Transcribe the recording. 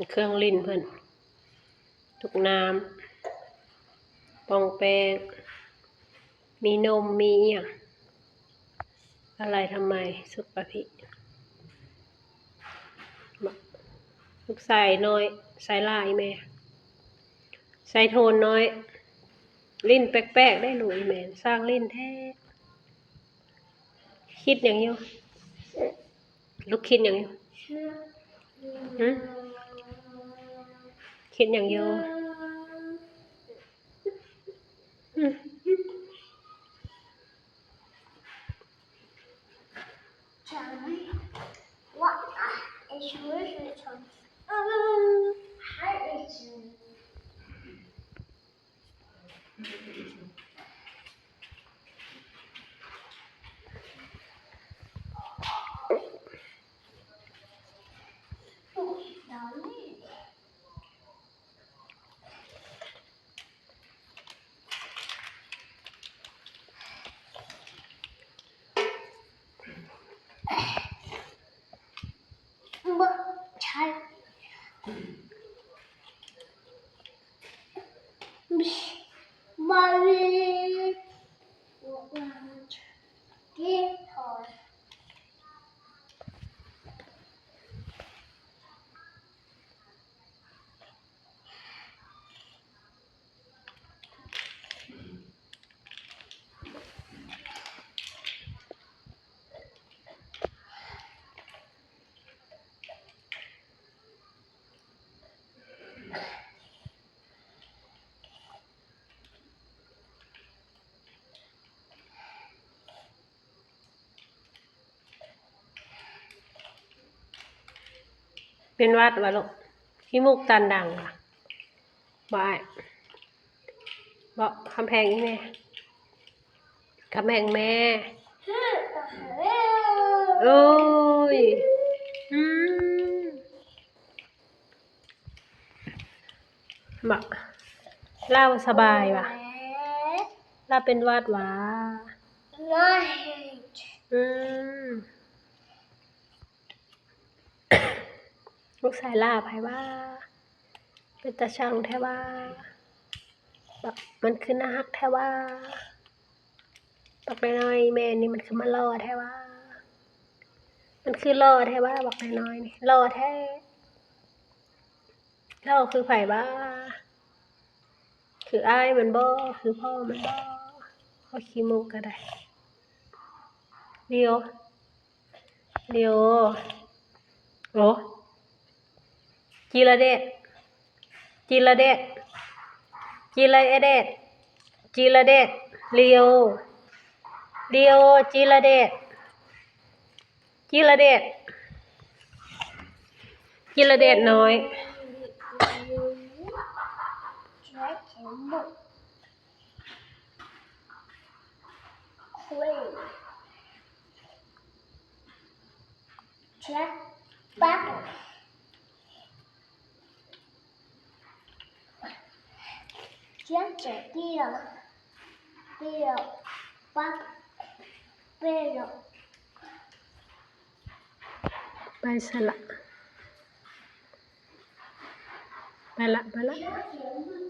ເຄື່ອງຫຼິ້ນເພິ່ນ ທຸກນ້ຳ ປ່ອງແປ້ງ ມີນົມ ມີອີ່ຫຍັງ ອາໄລທຳໄມ ສຸກປະພິ ລູກຊາຍນ້ອຍ ຊາຍຫຼ້າອີ່ແມ່ ຊາຍໂທນນ້ອຍ ຫຼິ້ນແປກໆ ໄດ້ລູກອີ່ແມ່ ຊ່າງຫຼິ້ນແທ້ ຄິດຫຍັງຢູ່? ລູກຄິດຫຍັງຢູ່? ຫຶ? ຄິດຫຍັງຢູ່? ຫຶ?ເປັນຫວັດຫວາລູກ? ຂີ້ມູກຕັນດັງຫວາ? ບໍ່ອ້າຍ? ບໍ່ ຄຳແພງອີ່ແມ່? ຄຳແພງແມ່? ໂອ້ຍ ອືມ. ບໍ່ ລາວສະບາຍຫວາ? ລາວເປັນຫວັດຫວາ? ອືມ. ລູກຊາຍຫຼ້າໃຜຫວາ? ເປັນຕາຊັງແທ້ຫວາ? ບັກ ມັນຄືໜ້າຮັກແທ້ຫວາ? ບັກນ້ອຍໆ ແມ່ນີ້ມັນຄືມາຫຼໍ່ແທ້ຫວາ? ມັນຄືຫຼໍ່ແທ້ຫວາ ບັກນ້ອຍໆ ນີ້ ຫຼໍ່ແທ້. ຫຼໍ່ຄືໃຜຫວາ? ຄືອ້າຍມັນບໍ? ຄືພໍ່ມັນບໍ? ເອົາຂີ້ມູກກະໄດ້. ລີໂອ ລີໂອ ໂອ ຈີລະເດດ ຈີລະເດດ ຈີລະເອເດດ ຈີລະເດດ ລີໂອ ລີໂອ ຈີລະເດດ ຈີລະເດດ ຈີລະເດດນ້ອຍ. ໄປຊະລະ ໄປລະ ໄປລະ.